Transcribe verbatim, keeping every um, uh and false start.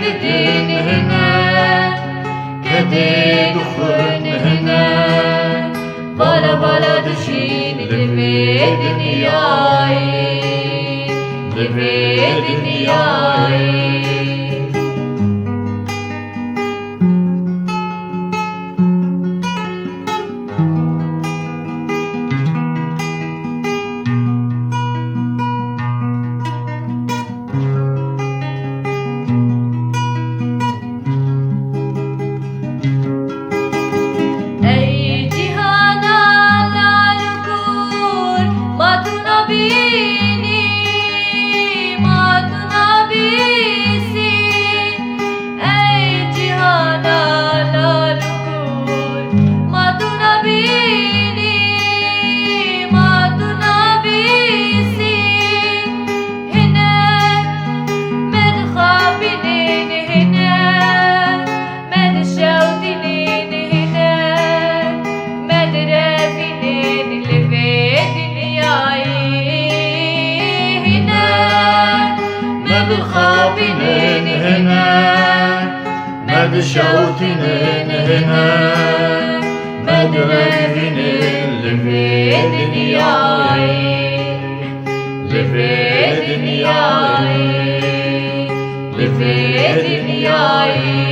Didin hine, kedê dixwin hine, vala vala dijîn li vê dinyayê, li vê dinyayê. Ey cîhana lal û kûr, ma tu nabînî, ma tu nabîsî. Ey cîhana lal û kûr, ma tu nabînî, ma tu nabîsî. Hine me dixapînin, hine me dişewtînin, hine me direvînin li vê dinyayê. Hine me dixapînin, hine me dişewtînin, hine me direvînin li vê dinyayê, li vê dinyayê, li vê dinyayê.